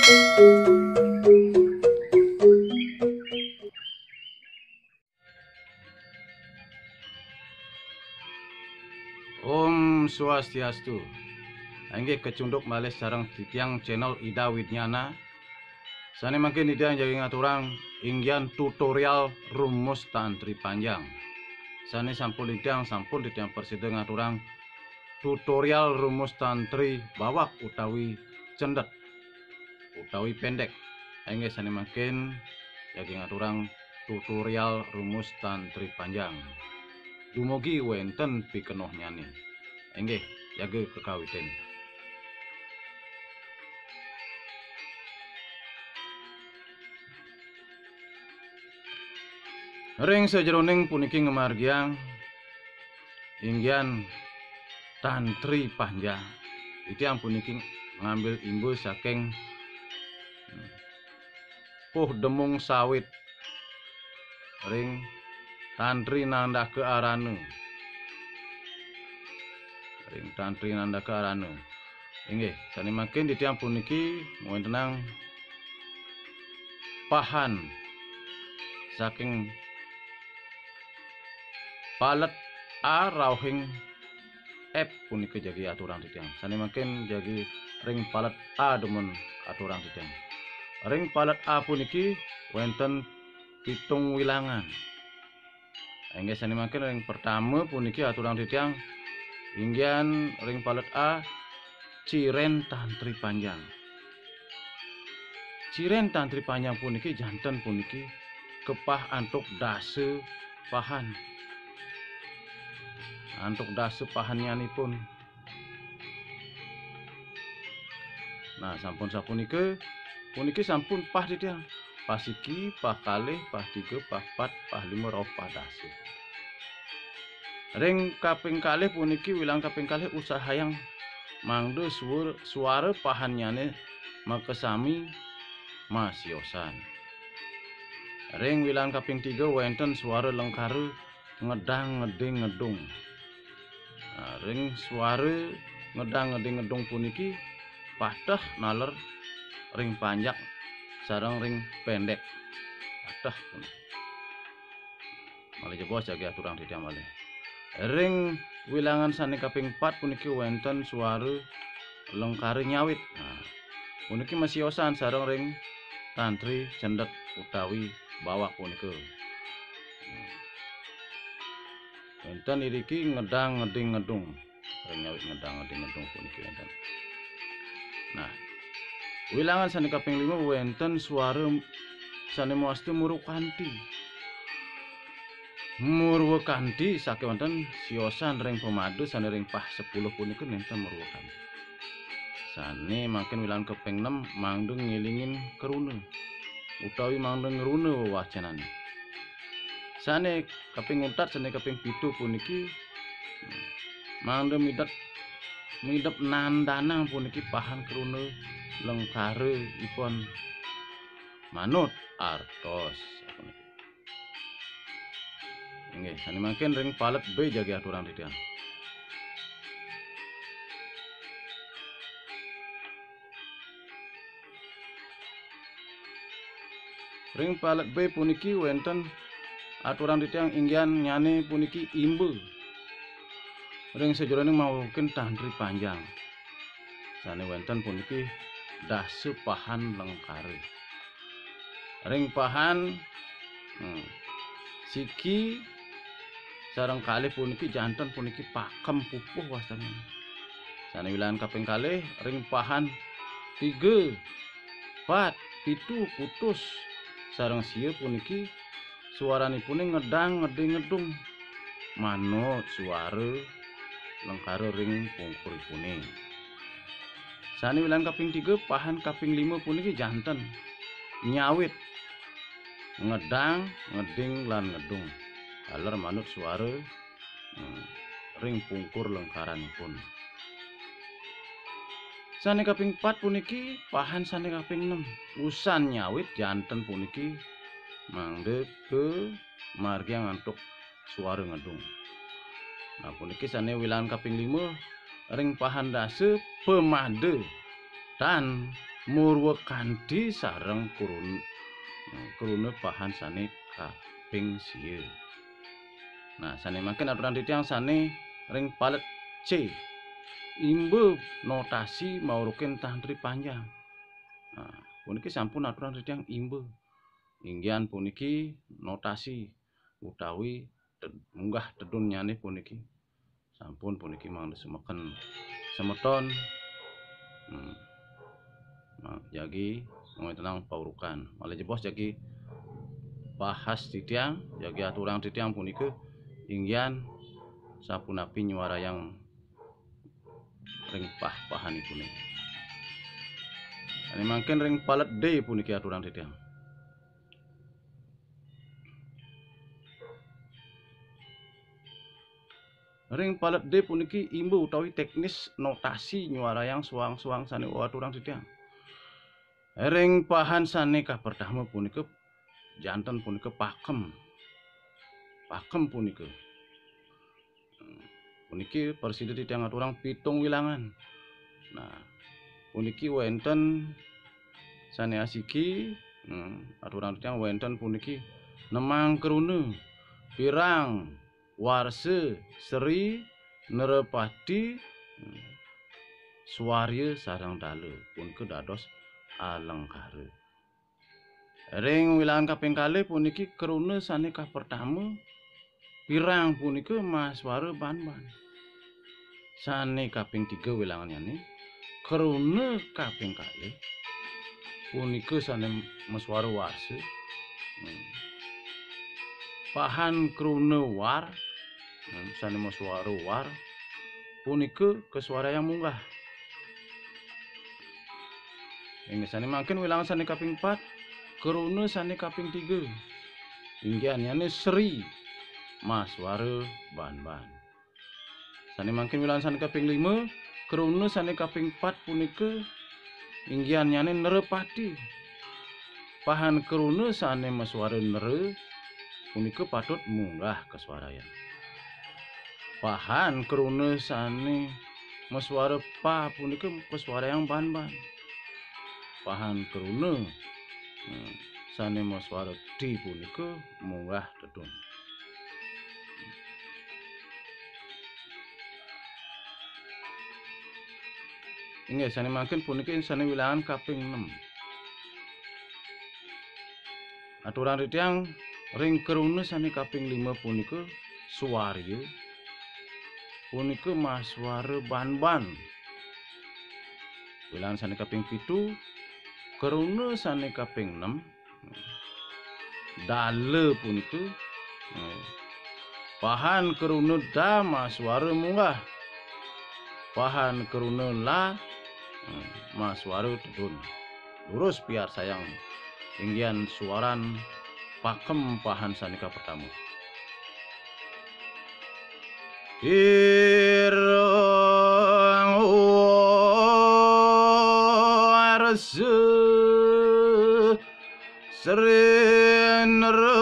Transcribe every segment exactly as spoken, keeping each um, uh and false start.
Om Swastiastu. Inggih kacunduk malih sareng titiang channel Ida Widnyana. Sane mangkin titiang jagi ngaturang inggian tutorial rumus tantri panjang. Sane sampun titiang, sampun titiang prasida ngaturang tutorial rumus tantri bawak utawi cendet utawi pendek. Inggih sane mangkin jagi ngaturang tutorial rumus tantri panjang. Dumugi wenten pikenohnyane. Inggih, jaga kakawitin. Ring sajeroning puniki ngamargiang inggian tantri panjang. Titiang puniki ngambil imba saking Puh Demung Sawit ring Tantri Nandaka Arana. Ring Tantri Nandaka Arana. Inggih, sane mangkin titiang puniki ngwentenang pahan saking palet A rauhing F punika jagi aturang titiang. Sane mangkin jagi ring palet A demen aturang titiang. Ring palet A puniki wenten pitung wilangan. Inggih sane mangkin ring pertama puniki aturang titiang inggian ring palet A ciren tantri panjang. Ciren tantri panjang puniki janten puniki kepah antuk dasa pahan. Antuk dasa pahannyanipun. Nah, sampun sapunika, puniki sampun pah titiang. Pah siki, pah kalih, pah tiga, pah pat, pah lima, rauh pah dasa. Ring kaping kalih puniki, wilangan kaping kalih usahayang mangda suar-, suara pahannyane makasami masiosan. Ring wilangan kaping tiga wenten suara lengkara ngedang ngeding ngedung. Nah, ring suara ngedang ngeding ngedung puniki pateh naler ring panjak sareng ring pendek. Pateh puniki. Malih jebos jagi aturang titiang malih. Ring wilangan sane kaping pat puniki wenten suara lengkara nyawit. Nah, puniki masiosan sareng ring tantri cendet utawi bawak punika. Wenten iriki ngedang ngeding ngedung. Ring nyawit ngedang ngeding ngedung puniki wenten. Nah, wilangan sane kaping lima wenten suara sane mawasta murwa kanti. Murwa kanti sakewanten siosan ring pamada sane ring pah sepuluh punika nenten murwa kanti. Sane mangkin wilangan kaping enam mangda ngelingin kruna utawi mangda ngruna wewacenane. Sane kaping untat, sane kaping pitu puniki mangda midep, midep nandanang puniki pahan kruna lengkara ipun manut artos. Inggih, sane mangkin ring palet B jagi aturang titiang. Ring palet B puniki wenten aturang titiang inggiannyane puniki imba. Ring sajeroning mawerukin tantri panjang. Sane wenten puniki dasa pahan lengkara. Ring pahan, hmm, siki sareng kalih puniki janten puniki pakem pupuh wastanipun. Sane wilangan kaping kalih ring pahan tiga, pat, pitu, kutus sareng sia puniki suaranipune ngedang ngeding ngedung manut suara lengkara ring pungkuripune. Sane wilangan kaping tiga, pahan kaping lima puniki janten nyawit ngedang, ngeding lan ngedung. Taler manut suara, hmm, ring pungkur lengkaranipun. Sane kaping pat puniki pahan sane kaping enam. Usan nyawit janten puniki mangda kamargiang antuk suara ngedung. Nah, puniki sane wilangan kaping lima ring pahan dasa pamada tan Murwa kanthi sareng krun-, kruna pahan sane kaping sia. Nah, sane mangkin aturang titiang sane ring palet C. Imba notasi maurukin tantri panjang. Nah, puniki sampun aturang titiang imba. Inggihan puniki notasi utawi ted-, munggah tedunnyane puniki. Sampun puniki mangda semeken semeton. Hmm. Nah, jagi ngwetenang paurukan. Malih jebos jagi bahas titiang, jagi aturang titiang punika inggihan sapunapi nyuarayang ring pah-pahanipune. Sane mangkin ring palet D puniki aturang titiang. Ring palet D puniki imba utawi teknis notasi nyuarayang suang-suang sane aturang titiang. Ring pahan sane kapertama punika janten punika pakem. Pakem punika. Hmm, puniki prasida titiang aturang pitung wilangan. Nah, puniki wenten sane asiki, hmm, aturang titiang wenten puniki nemang kruna, pirang, warsa, sri, nerepati, hmm, swarya sareng dala. Punika dados alengkara. Ring wilangan kaping kalih puniki kruna sane kapertama, pirang punika maswara banban. Sane kaping tiga wilangannyane, kruna kaping kalih punika sane maswara warsa. Hmm. Pahan kruna war, hmm, sane maswara war, punika kaswarayang munggah. Inggih sane mangkin wilangan sane kaping pat, kruna sane kaping tiga. Inggihannyane sri, maswara banban. Sane mangkin wilangan sane kaping lima, kruna sane kaping pat punika inggihannyane nerepati. Pahan kruna sane maswara nera punika patut munggah kaswarayang. Pahan kruna sane maswara pa punika kaswarayang banban. Pahan kruna, hmm, sane maswara di punika munggah tedun. Inggih, sane mangkin puniki sane wilangan kaping enam. Aturang titiang ring kruna sane kaping lima punika swarya, punika maswara banban. Wilangan sane kaping pitu, kruna sane kaping enam, dala punika, eh, pahan kruna da maswara munggah. Pahan kruna la, eh, maswara tedun. Durus piarsayang inggihan suaran pakem pahan sane kapertama. Pirang warsa Sri Nrapati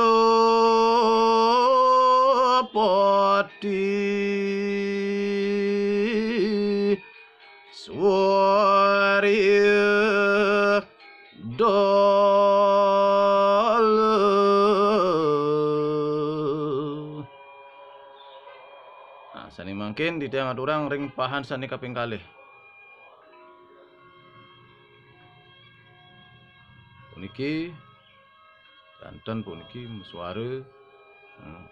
swarya dala. Nah, sane mangkin titiang aturang ring pahan sane kaping kalih. Puniki, janten puniki suara, hmm,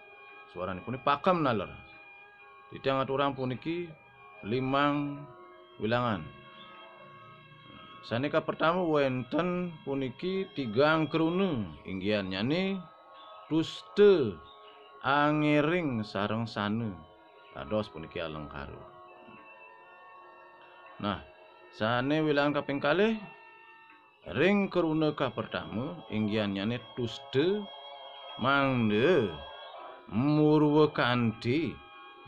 suaranipune pakem naler. Titiang aturang puniki limang wilangan. Sane kapertama wenten puniki tigang kruna, inggihannyane tusta, angering sareng sana. Dados puniki alengkara. Nah, sane wilangan kaping kalih, ring kruna kapertama, inggihannyane tusta, mangda murwa kanthi,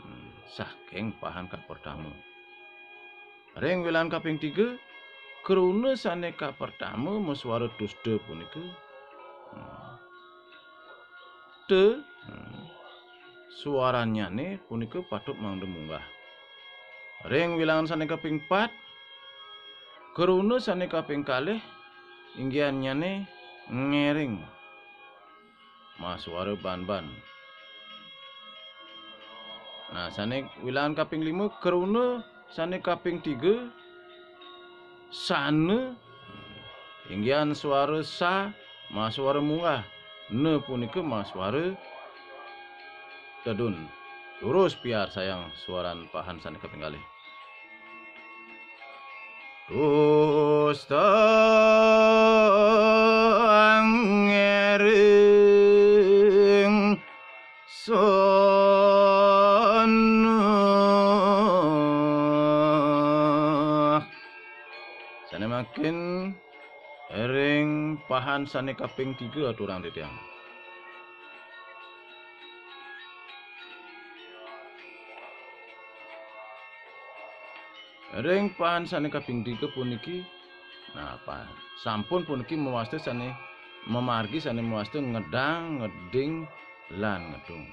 hmm, saking pahan kapertama. Ring wilangan kaping tiga, kruna sane kapertama maswara tusta punika, hmm, te, hmm, suarannyane punika patut mangda munggah. Ring wilangan sane kaping pat, Kruna sane kaping kalih inggihannyane ngering, maswara banban. Nah, sane wilangan kaping lima, kruna sane kaping tiga, sana, inggihan swara sa, maswara munggah. Na punika maswara tedun. Durus piarsayang swaran pahan sane kaping kalih. Tustang ngering sana. Sane mangkin ring pahan sane kaping tiga aturang titiang. Ring pahan sane kaping tiga puniki, nah, pa-, sampun puniki mawasta sane mamargi sane mawasta ngedang, ngeding, lan ngedung.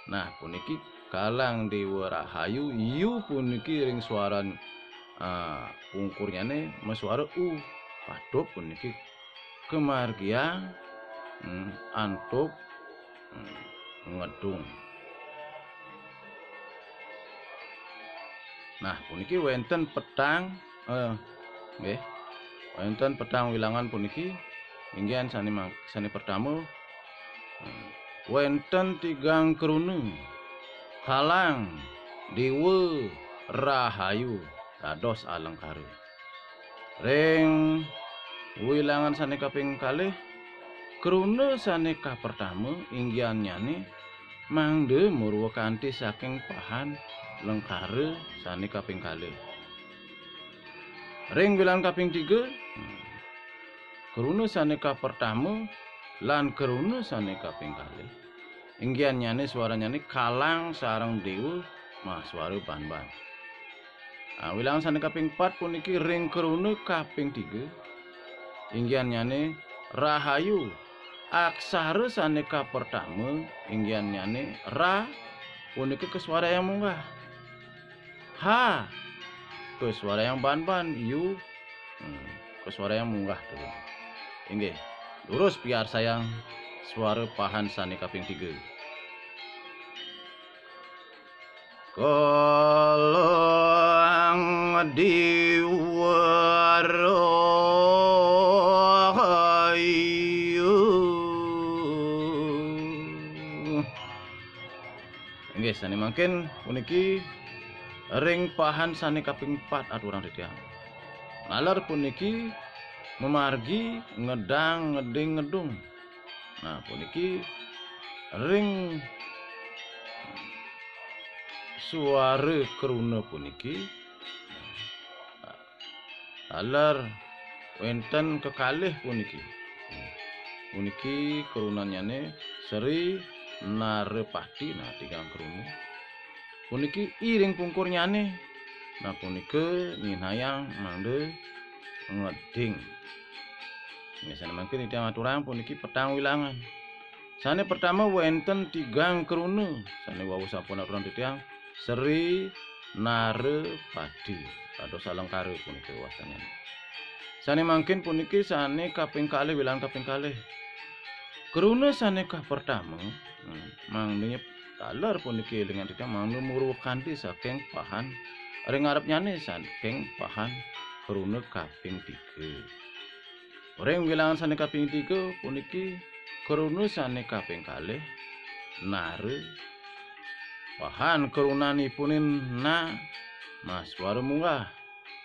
Nah, puniki Kalang Dewa Rahayu, yu puniki ring swaran, ah, pungkurnyane maswara u. Patut puniki kamargiang, hmm, antuk, hmm, ngedung. Nah, puniki wenten petang, eh, nggih. Wenten petang wilangan puniki, inggihan sane mang-, sane pertama, hmm, wenten tigang kruna, Kalang Dewa Rahayu dados alengkara. Ring wilangan sane kaping kalih, kruna sane kapertama inggihannyane mangda murwa kanthi saking pahan lengkara sane kaping kalih. Ring wilangan kaping tiga, kruna sane kapertama lan kruna sane kaping kalih, inggihannyane swarannyane Kalang sareng Dewa maswara banban. Ah, wilangan sane kaping pat puniki ring kruna kaping tiga, inggihannyane Rahayu. Aksara sane kapertama, inggihannyane Ra, punika kaswarayang munggah. Ha, kaswarayang banban, yu, hmm, kaswarayang munggah turun. Inggih, durus piarsayang swara pahan sane kaping tiga. Kalang Dewa Rahayu. Inggih, sane mangkin puniki ring pahan sane kaping pat aturang titiang. Naler puniki mamargi ngedang, ngeding, ngedung. Nah, puniki ring swara kruna puniki, taler wenten kekalih puniki. Puniki krunannyane Sri Narapati, nah, tigang kruna. Puniki i ring pungkurnyane. Nah, punika nyinayang mangda ngeding. Nggih, sane mangkin titiang aturang puniki petang wilangan. Sane pertama wenten tigang kruna, sane wau sampun aturang titiang, Sri Narapati. Dados alengkara punika wastannyane. Sane mangkin puniki sane kaping kalih, wilangan kaping kalih. Kruna sane kapertama, hmm, mangda nyep-, taler puniki elingan titiang mangda murwa kanthi saking pahan ring ngarepnyane saking pahan kruna kaping tiga. Ring wilangan sane kaping tiga puniki kruna sane kaping kalih, Nara. Pahan krunanipune Na, maswara munggah.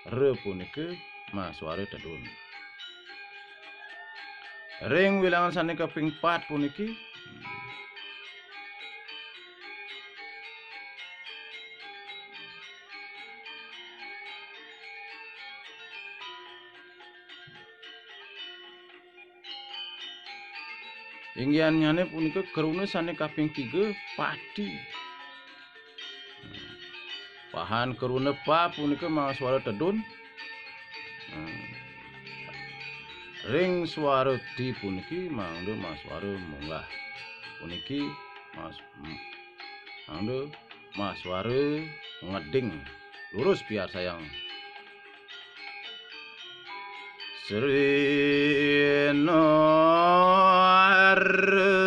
Ra punika maswara tedun. Ring wilangan sane kaping pat puniki, inggihannyane punika kruna sane kaping tiga, Pati. Pahan kruna Pa punika maswara tedun. Ring swara Ti puniki mangda maswara munggah. Puniki mas-, mangda maswara ngeding. Lurus piarsayang. Srina Rupati.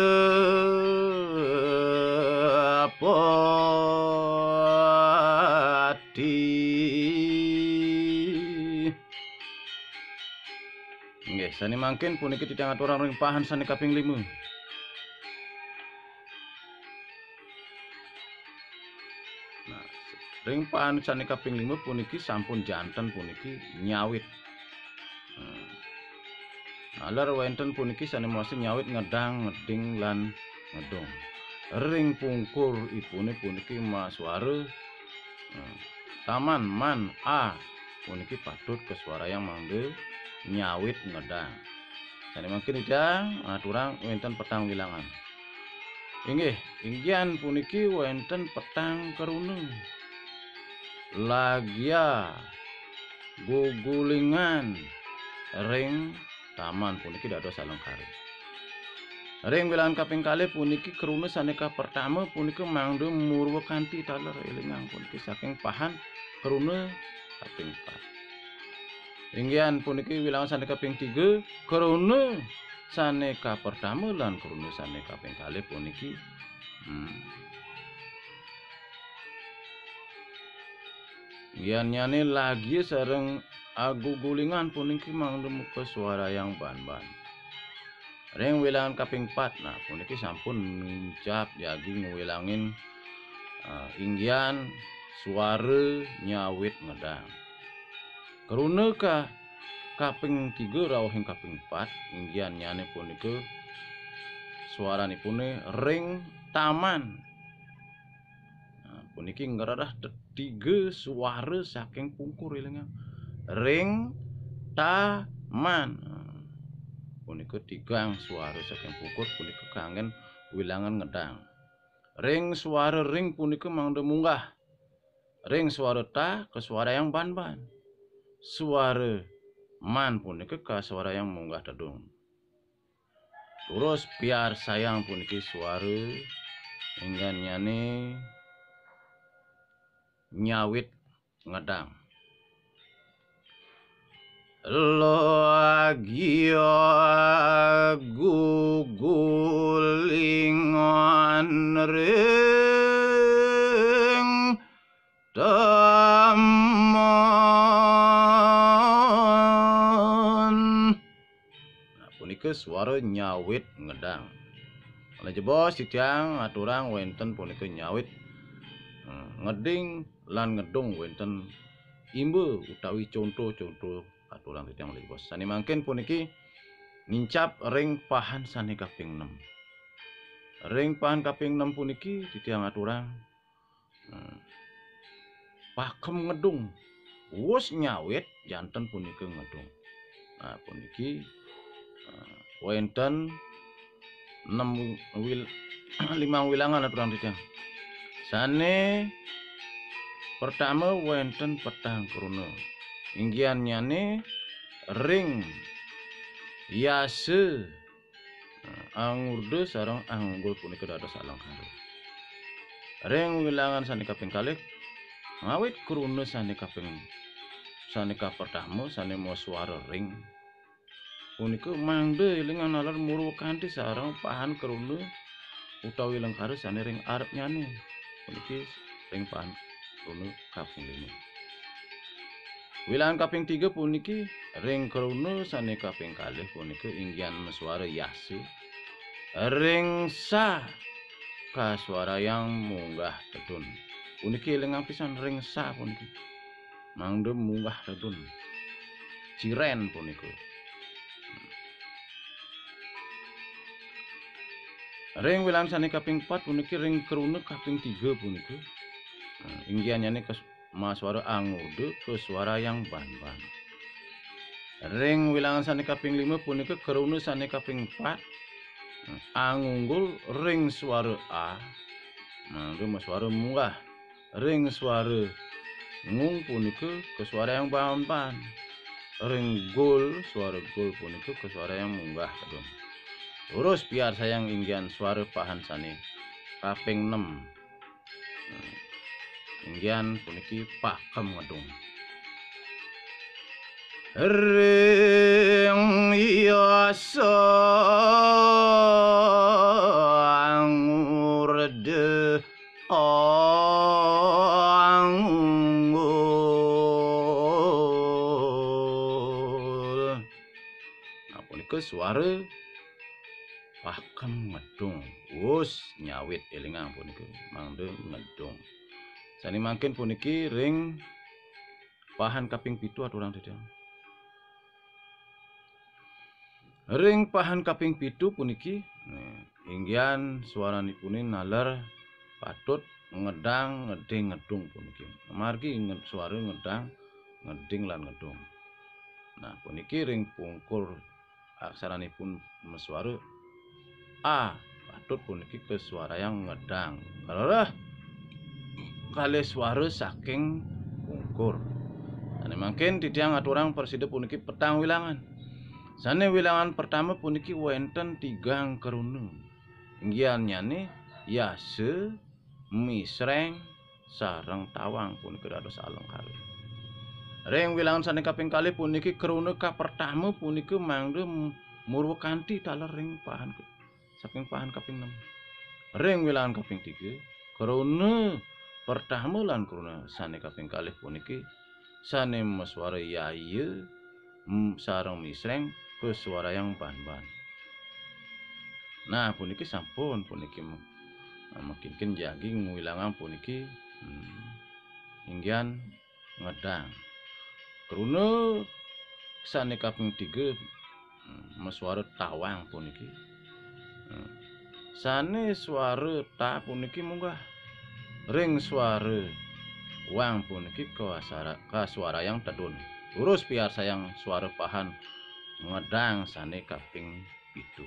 Nggih, sane mangkin puniki titiang aturang ring pahan sane kaping lima. Nah, ring pahan sane kaping lima puniki sampun janten puniki nyawit. Hmm. Naler wenten puniki sane mawasta nyawit ngedang, ngeding, lan ngedung. Ring pungkur ipune puniki maswara, hmm, taman, man, a, puniki patut kaswarayang mangda nyawit ngedang. Sane mangkin titiang aturang wenten petang wilangan. Inggih, inggihan puniki wenten petang kruna. Lagya, gugulingan, ring taman puniki dados alengkara. Ring wilangan kaping kalih puniki kruna sane kapertama punika mangda murwa kanti taler, elingang puniki saking pahan kruna kaping pat. Inggihan puniki wilangan sane kaping tiga, kruna sane kapertama lan kruna sane kaping kalih puniki, hmm, inggihannyane lagya sareng agugulingan puniki mangda makaswarayang banban. Ring wilangan kaping pat, nah, puniki sampun nincap jagi ngwilangin, eh, inggihan swara nyawit ngedang. Kruna ka-, kaping tiga rauhing kaping pat, inggihannyane punika swaranipune ring taman. Nah, puniki ngrereh tetiga swara saking pungkur, elingang. Ring taman. Nah, punika tigang swara saking pungkur, punika kanggen wilangan ngedang. Ring swara ring punika mangda munggah. Ring swara ta kaswarayang banban. Swara man punika kaswarayang munggah tedun. Terus piarsayang puniki swara inggihannyane nyawit ngedang. Lagya gugulingan ring taman. Nah, punika swara nyawit ngedang. Malih jebos titiang aturang wenten punika nyawit, eh, ngeding lan ngedung wenten imba utawi conto-conto aturang titiang malih jebos. Sane mangkin puniki nincap ring pahan sane kaping nem. Ring pahan kaping nem puniki titiang aturang, hmm, pakem ngedung. Wus nyawit janten punika ngedung. Nah, puniki, eh, wenten nem wil-, limang wilangan aturang titiang. Sane pertama wenten petang kruna. Inggihannyane ring yasa, nah, angurda sareng angunggul punika dados alengkara. Ring wilangan sane kaping kalih, ngawit kruna sane kaping, sane kapertama, sane maswara ring, punika mangda elingang naler murwa kanti sareng pahan kruna utawi lengkara sane ring arepnyane. Puniki ring pahan kruna kaping lima. Wilangan kaping tiga puniki ring kruna sane kaping kalih punika inggihan maswara yasa. Ring sa kaswarayang munggah tedun. Puniki elingang pisan ring sa puniki. Mangda munggah tedun. Ciren punika. Ring wilangan sane kaping pat puniki ring kruna kaping tiga punika. Nah, inggihannyane kas-, maswara angurda kaswarayang banban. Ring wilangan sane kaping lima punika kruna sane kaping pat, nah, angunggul ring swara a, mangda maswara munggah. Ring swara ngung punika kaswarayang banban. Ring gul, swara gul punika kaswarayang munggah tedun. Terus piarsayang inggihan swara pahan sane kaping nem. Hmm. Inggihan puniki pakem ngedung. Ring Iya sangurda anggul. Nah, punika suara pakem ngedung. Wus nyawit, élingang punika, mangda ngedung. Sané mangkin puniki ring pahan kaping pitu aturang titiang. Ring pahan kaping pitu puniki, nah, inggihan suaranipuné naler patut ngedang, ngeding, ngedung puniki. Margi nge-, suara ngedang, ngeding lan ngedung. Nah, puniki ring pungkur aksaranipun masuara A, patut puniki kasuarayang ngedang. Ngrereh kalih suara saking pungkur. Sané mangkin titiang aturang prasida puniki petang wilangan. Sané wilangan pertama puniki wénten tigang kruna. Inggihannyané yasa, misreng, sareng tawang punika dados alengkara. Ring wilangan sané kaping kalih puniki kruna kapertama punika mangda m-, murwa kanti taler ring pahan ke-, saking pahan kaping nem. Ring wilangan kaping tiga, kruna pertama lan kruna sané kaping kalih puniki sané masuara yaya, m-, sareng misreng kasuarayang banban. Nah, puniki sampun, puniki m-, makinkin jagi ngwilangang puniki, hmm, inggihan ngedang. Kruna sané kaping tiga, hmm, masuara tawang puniki. Hmm. Sané suara ta puniki munggah. Ring suara wang puniki kawasara-, kasuarayang tedun. Durus piarsayang suara pahan ngedang sané kaping pitu.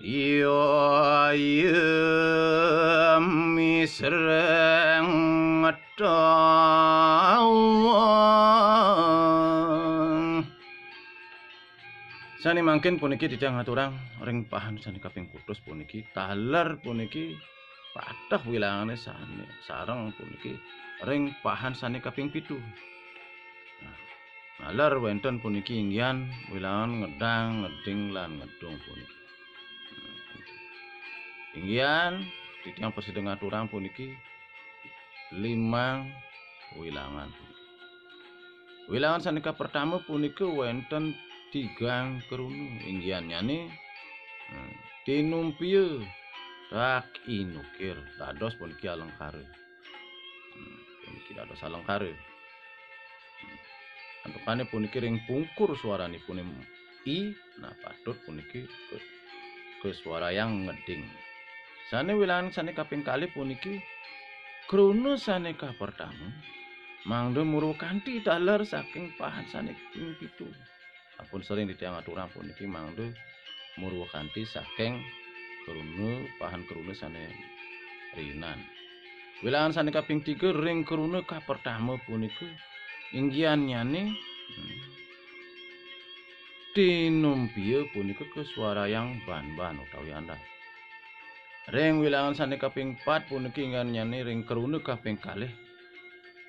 Iya, iya, misreng tawang. Sané mangkin puniki titiang aturang ring pahan sané kaping kutus puniki, taler puniki pateh wilangané sané sareng puniki ring pahan sané kaping pitu. Nah, naler wénten puniki inggihan wilangan ngedang, ngeding, lan ngedung puniki. Inggihan titiang prasida ngaturang puniki limang wilangan. Wilangan sané kapertama punika wénten tigang kruna, inggihannyané, hmm, tinumpia, tak inukir, dados puniki alengkara. Hmm, puniki dados alengkara. Hmm. Santukané puniki ring pungkur suaranipuné i, nah, patut puniki ke-, kasuarayang ngeding. Sané wilangan sané kaping kalih puniki kruna sané kapertama, mangda murwa kanti taler saking pahan sané kaping pitu. Sampun sering titiang aturang puniki mangda murwa kanti saking kruna, pahan kruna sané riinan. Wilangan sané kaping tiga ring kruna kapertama punika inggihannyané, hmm, tinumpia punika kasuarayang banban utawi andal. Ring wilangan sané kaping pat puniki inggihannyané ring kruna kaping kalih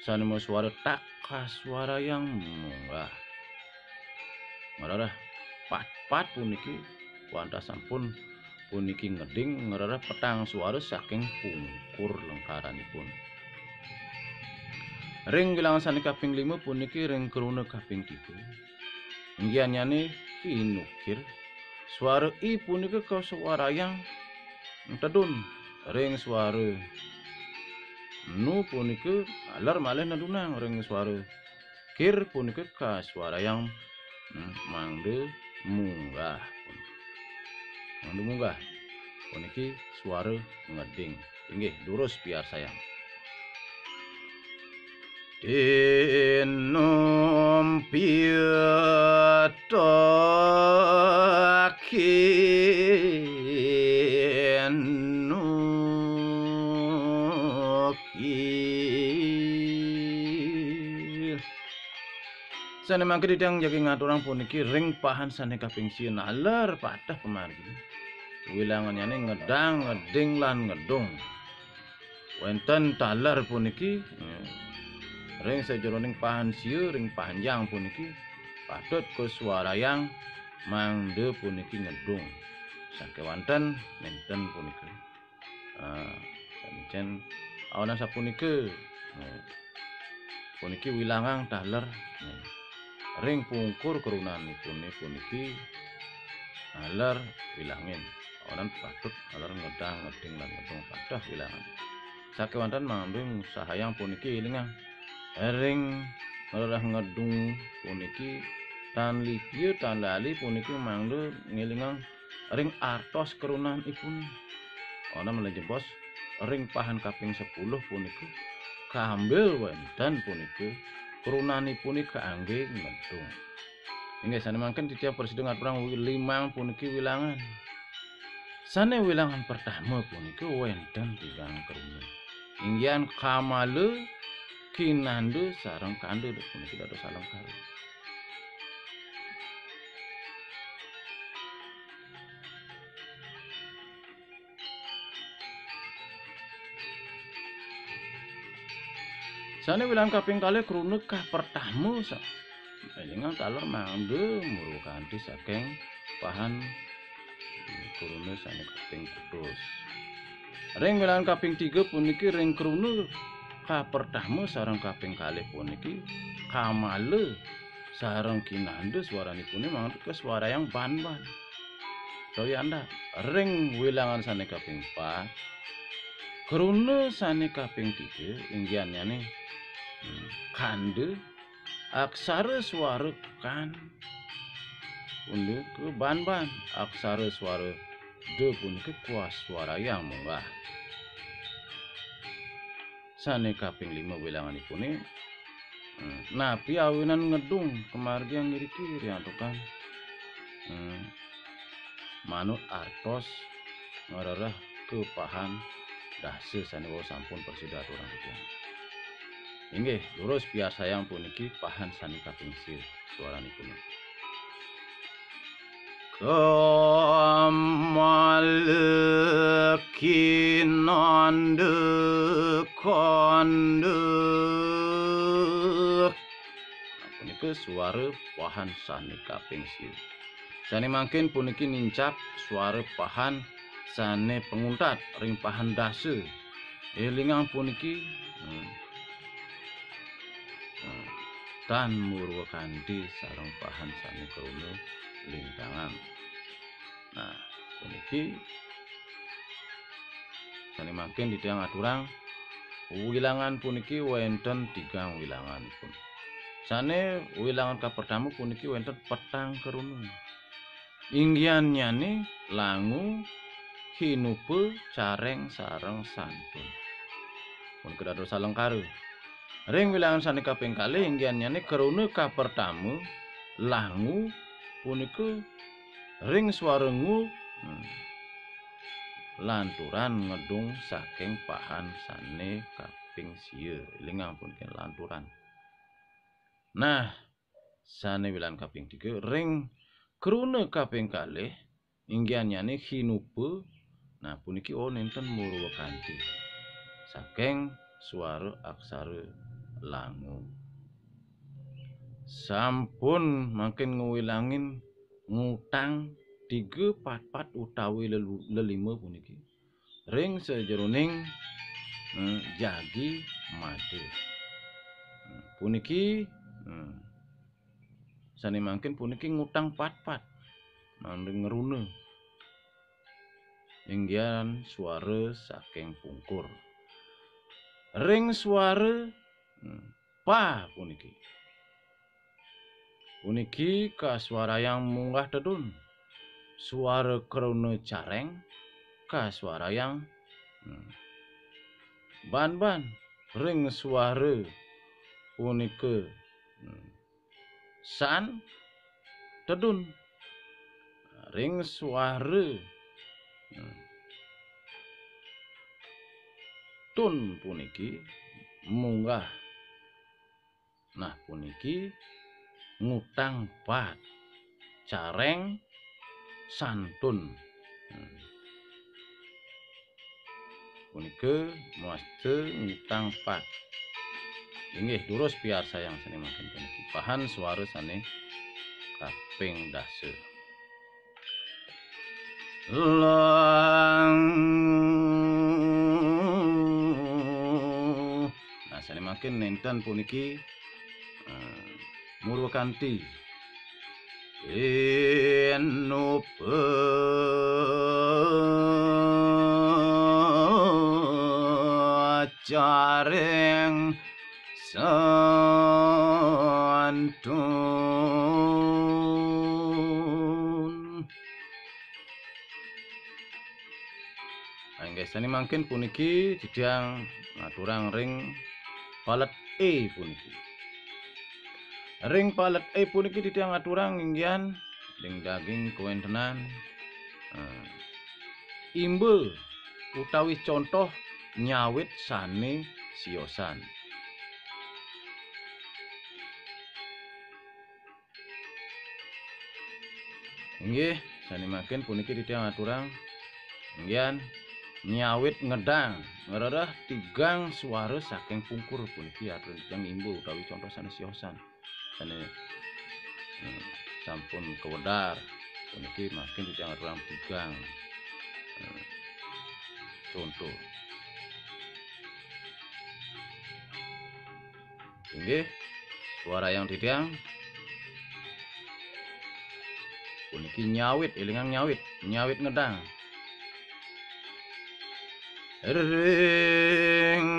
sané masuara tak kasuarayang munggah. Ngrereh pat-pat puniki wantah sampun puniki ngeding ngrereh petang suara saking pungkur lengkaranipun. Ring wilangan sané kaping lima puniki ring kruna kaping tiga. Inggihannyané inukir. Suara i punika kasuarayang tedun ring suara nu punika taler malih nedunang ring suara kir punika kasuarayang, hmm, mangda munggah. Mangda munggah. Puniki suara ngeding. Inggih, durus piarsayang. Tinumpia tak inukir. Sané mangkin titiang jagi ngaturang puniki ring pahan sané kaping sia naler pateh pamargi. Wilangannyané ngedang, ngeding, lan ngedung. Wénten taler puniki, eh, Ring sajeroning pahan sia ring panjang puniki patut kasuarayang mangda puniki ngedung. Sakewanten nenten puniki. Ah, sancen awanan sapunika. Nah, puniki wilangang taler. Nah, ring pungkur kerunanipune puniki taler wilangin. Awanan patut taler ngedang, ngeding lan ngedung pateh wilangan. Sakewanten mangda ngusahayang puniki, elingang. Ring ngrereh ngedung puniki tan lipia, tan lali puniki mangda ngelingang ring artos kerunanipune. Ana malih jebos ring pahan kaping sepuluh punika kambil wenten punika kerunanipune kaangge ngedung. Inggih, sane mangkin titiang prasida ngaturang wi-, limang puniki wilangan. Sane wilangan pertama punika wenten tigang kruna. Inggihan Kamala, Kinanda sareng Kanda, puniki dados alengkara. Sane wilangan kaping kalih kruna kapertama sa-, elingang taler mangda murwa kanthi saking pahan kruna sane kaping kutus. Ring wilangan kaping tiga puniki ring kruna kapertama sareng kaping kalih puniki Kamala sareng Kinanda swaranipune mangda kasuarayang ban-ban. Toyanda ring wilangan sane kaping pat, kruna sane kaping tiga, inggihannyane, hmm, Kanda, aksara swara kan punika ban-ban, aksara swara da punika kasuarayang munggah. Sane kaping lima wilanganipune, hmm, napi awinan ngedung kamargiang iriki riantukan, hmm, manut artos ngrereh ka pahan dasa sane wau sampun prasida aturang titiang. Inggih, durus piarsayang puniki pahan sane kaping sia swaranipune. Kamala Kinanda Kanda. Nah, punika swara pahan sane kaping sia. Sane mangkin puniki nincap swara pahan sane panguntat ring pahan dasa. Elingang puniki, hmm, hmm, tan murwa kanthi sareng pahan sane kruna lintangan. Nah, puniki sane mangkin titiang aturang, wilangan puniki wenten tigang wilanganipun. Sane wilangan kapertama puniki wenten petang kruna. Inggihannyane langu, hinupa, careng, sareng santun. Punika dados alengkara. Ring wilangan sane kaping kalih, inggihannyane kruna kapertama, langu, punika ring swara ngu, hmm, lanturan ngedung saking pahan sane kaping sia. Elingang puniki lanturan. Nah, sane wilangan kaping tiga, ring kruna kaping kalih, inggihannyane hinupa, nah, puniki, oh, nenten murwa kanthi saking swara aksara langu. Sampun mangkin ngwilangin ngutang tiga, pat-pat utawi lelu-, lelima puniki ring sajeroning, eh, jagi mada. Hmm, puniki, hmm, sane mangkin puniki ngutang pat-pat, mangda ngruna. Inggihan swara saking pungkur. Ring swara, hmm, pa puniki. Puniki kasuarayang munggah tedun. Swara kruna careng kasuarayang, hmm, ban-ban. Ring swara punika, hmm, san tedun. Ring swara, hmm, tun puniki munggah. Nah, puniki ngutang pat, careng, santun. Hmm. Punika mawasta ngutang pat. Inggih, durus piarsayang sane mangkin puniki. Pahan swara sane kaping dasa. Lang. Nah, sane mangkin nenten puniki, eh, murwa kanthi. Inupacaring santun. Inggih, sane mangkin puniki titiang ngaturang ring palet E puniki. Ring palet E puniki titiang ngaturang inggihan ring daging kawentenan, eh, imba utawi contoh nyawit sane siosan. Inggih, sane mangkin puniki titiang aturang. Inggihan nyawit ngedang, ngrereh tigang swara saking pungkur puniki aturang titiang imba utawi contoh sane siosan. Sane, hmm, sampun kawedar. Puniki mangkin titiang aturang tigang. Hmm, contoh. Inggih, swarayang titiang. Puniki nyawit, elingang nyawit, nyawit ngedang. Ring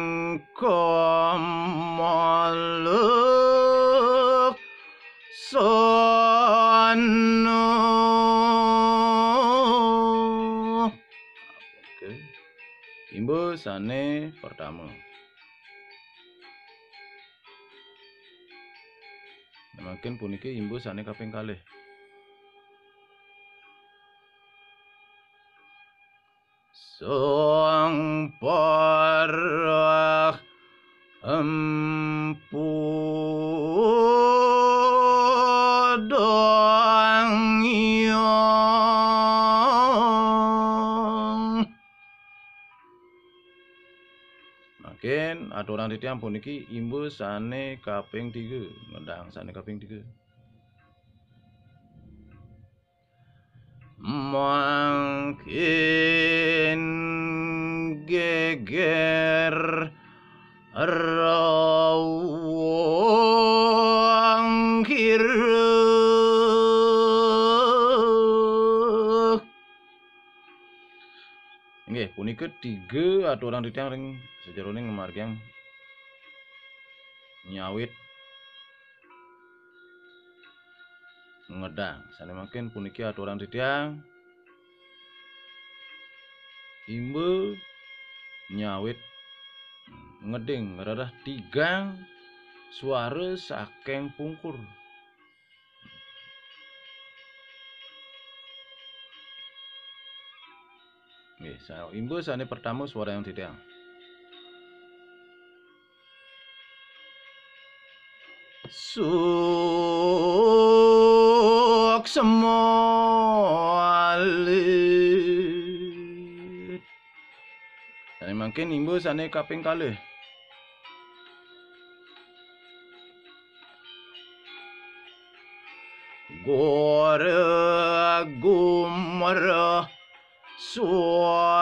kamalaksana. Oke. Imba sane pertama. Mangkin puniki imba sane kaping kalih. Sang parah empu dang yang. Mangkin aturang titiang puniki imba sane kaping tiga, ngedang sane kaping tiga. Mangkin geger rawang kira. Inggih, punika tiga aturang titiang ring sajeroning ngamargiang nyawit ngedang. Sane mangkin puniki aturang titiang imba nyawit ngeding ngrereh tigang swara saking pungkur. Nggih, sa-, imba sane pertama swarayang titiang. Suksma alit. Sane mangkin imba sane kaping kalih. Gora gumra swarana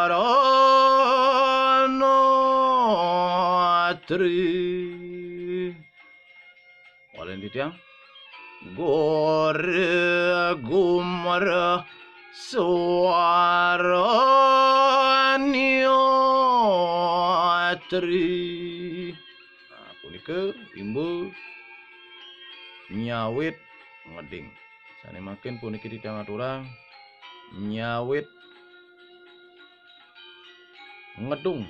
tri. Walen titiang. Gora gumra swaranya tri. Nah, punika imba nyawit ngeding. Sane mangkin puniki titiang aturang nyawit ngedung.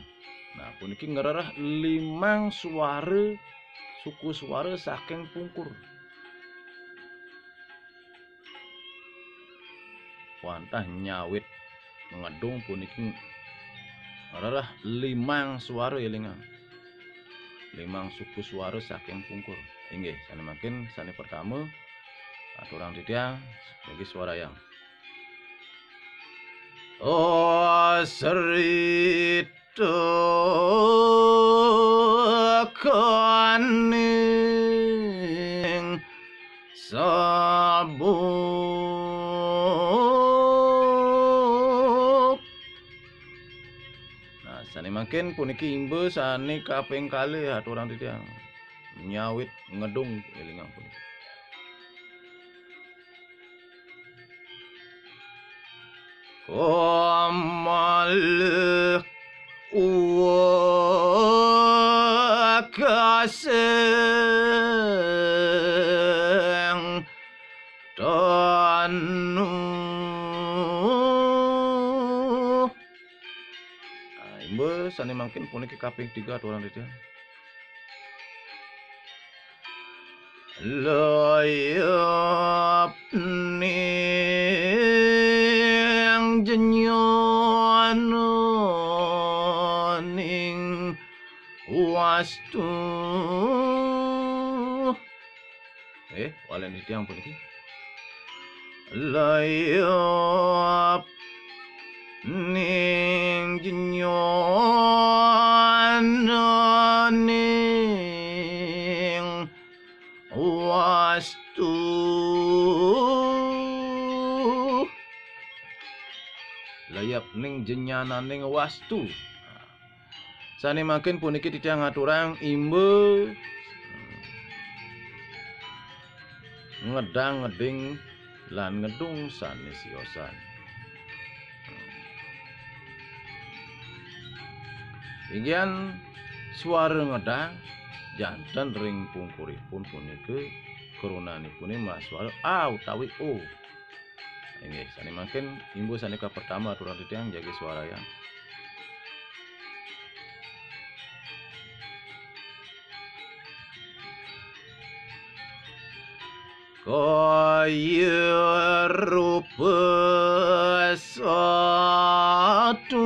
Nah, puniki ngrereh limang swara, suku swara saking pungkur. Wantah nyawit ngedung puniki ngrereh limang swara, elingang. Limang suku swara saking pungkur. Inggih, sane mangkin sane pertama aturang titiang sebagai swarayang. Oh, serita Aning sabuk. Nah, sané mangkin puniki imba sané kaping kalih aturang titiang. Nyawit ngedung élingang puniki. Kamalih uwakasing tanuh. Nah, imba sané mangkin puniki kaping tiga aturang titiang. Layap ning jenyananing wastu. Eh, walen titiang puniki. Layap ning jenyananing wastu. Layap ning jenyananing wastu. Sané mangkin puniki titiang ngaturang imba ngedang ngeding lan ngedung sané siosan. Inggihan suara ngedang janten ring pungkuripun punika krunanipuné masuara A utawi O. Inggih, sané mangkin imba sané kapertama aturang titiang jagi swarayang. Kaya rupa satua.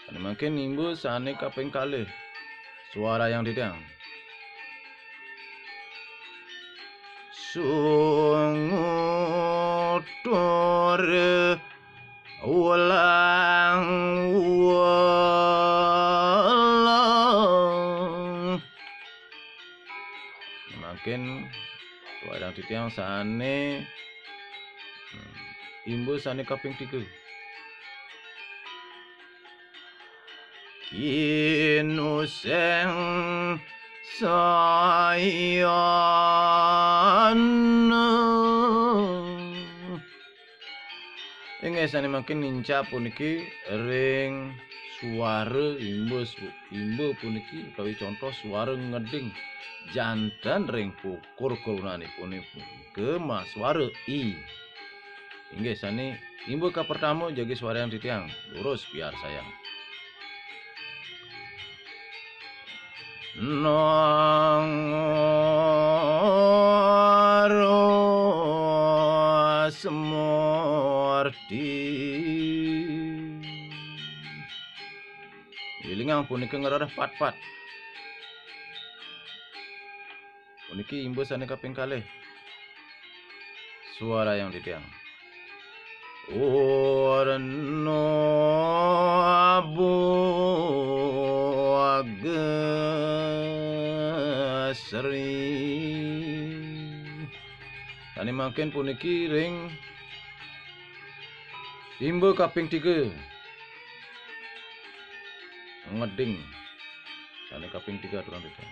Sané mangkin imba sané kaping kalih. Swarayang titiang. Sungu tur ulang ulang. Mangkin swarayang titiang sané, hmm, imba sané kaping tiga. Kinuseng sayana. Inggih sané mangkin nincap puniki ring suara imba su-, imba puniki utawi contoh suara ngeding janten ring pungkur krunanipun punika masuara I. Inggih sané imba kapertama jagi swarayang titiang, durus piarsayang. Nangara semurti. Élingang punika ngrereh patpat. Puniki imba sané kaping kalih. Swarayang titiang. Urna Buagesri. Sané mangkin puniki ring imba kaping tiga. Ngeding. Sané kaping tiga aturang titiang.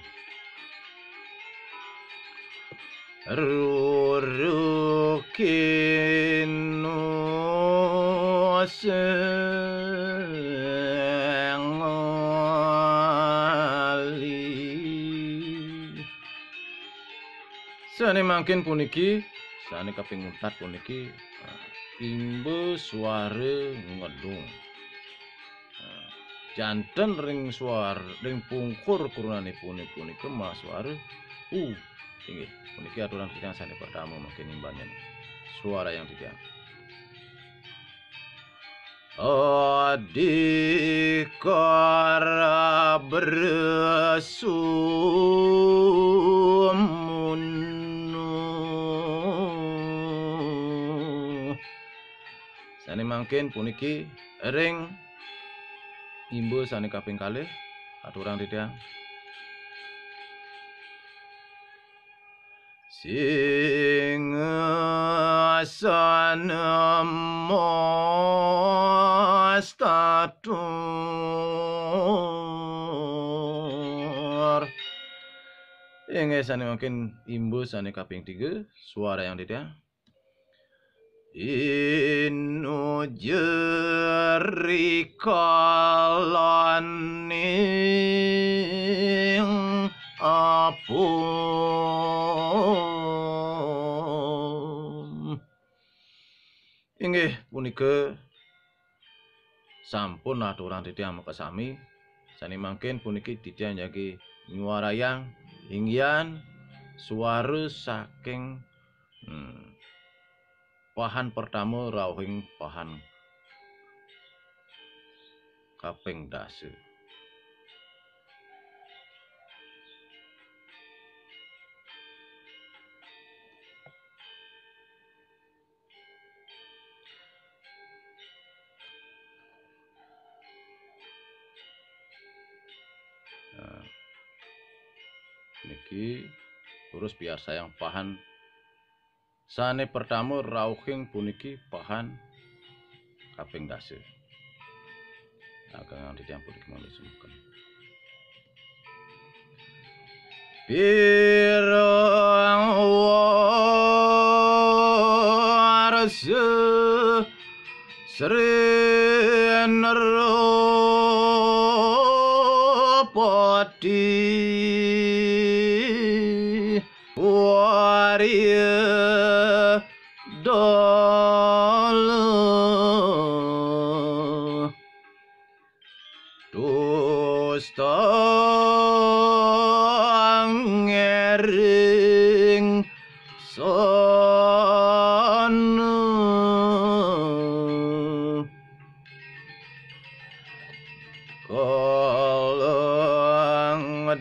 Ruru kinuseng ali. Sané mangkin puniki, sané kaping untat puniki, nah, imba suara ngedung. Nah, janten ring suar-, ring pungkur krunanipun punika masuara U. Inggih, puniki aturang titiang sané pertama mangkin imbannya. Swarayang titiang. Adhikara Brasumunu. Sané mangkin puniki ring Imba sané kaping kalih, aturang titiang. Singgasana mastatur. Inggih sané mangkin imba sané kaping tiga, suarayang titiang. Inuja rikalaning apung. Inggih punika sampun aturang titiang makasami. Sané mangkin puniki titiang jagi nyuarayang inggihan suara saking, hmm, pahan pertama rauhing pahan kaping dasa. Nah, niki terus piarsayang pahan sané pertama rauhing puniki pahan kaping dasa. Nah, kang titiang puniki mangda semuken. Pirang warsa Sri Nrapati Warya Dala. Dusta ngiring sana. Kalang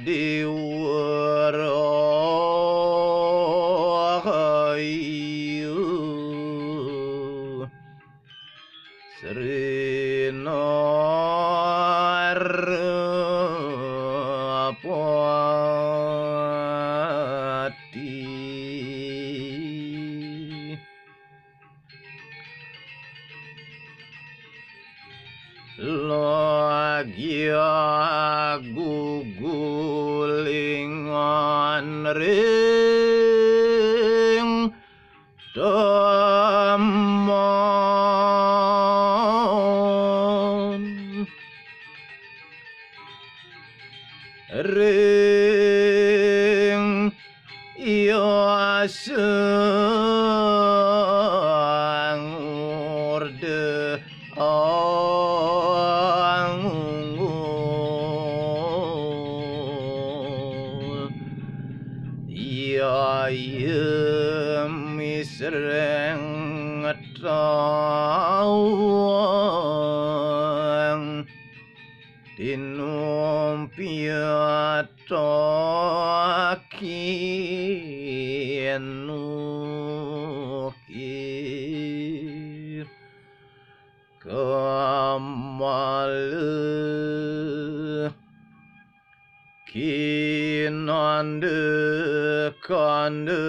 diwa rahayu. Sri Narapati. Lagi gugulingan ring taman. Ring iya sangurda angunggul. Iya, iya misreng tawang tinumpiat tokin nukir. Kamala kinanda kanda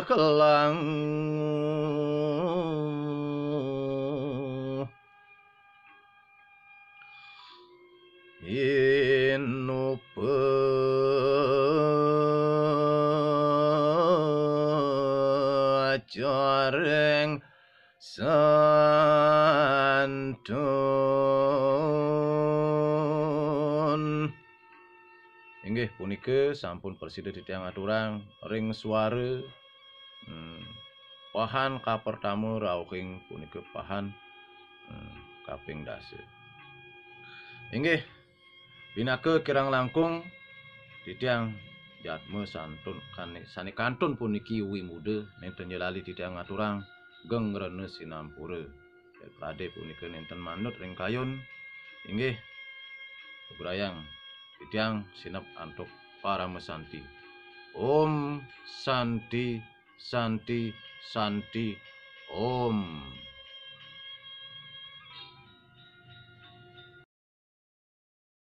kelang. Inupa careng santun. Inggih punika sampun prasida titiang aturang ring suara, hmm, pahan kapertama rauhing punika pahan, hmm, kaping dasa. Inggih, pinaka kirang langkung titiang jatma santun kane, sane kantun puniki wimuda nenten nyelali titiang aturang geng rena sinampura. Prade punika nenten manut ring kayun. Inggih, bebrayang titiang sinep antuk parama santi. Om Santi, Santi, Santi, Om.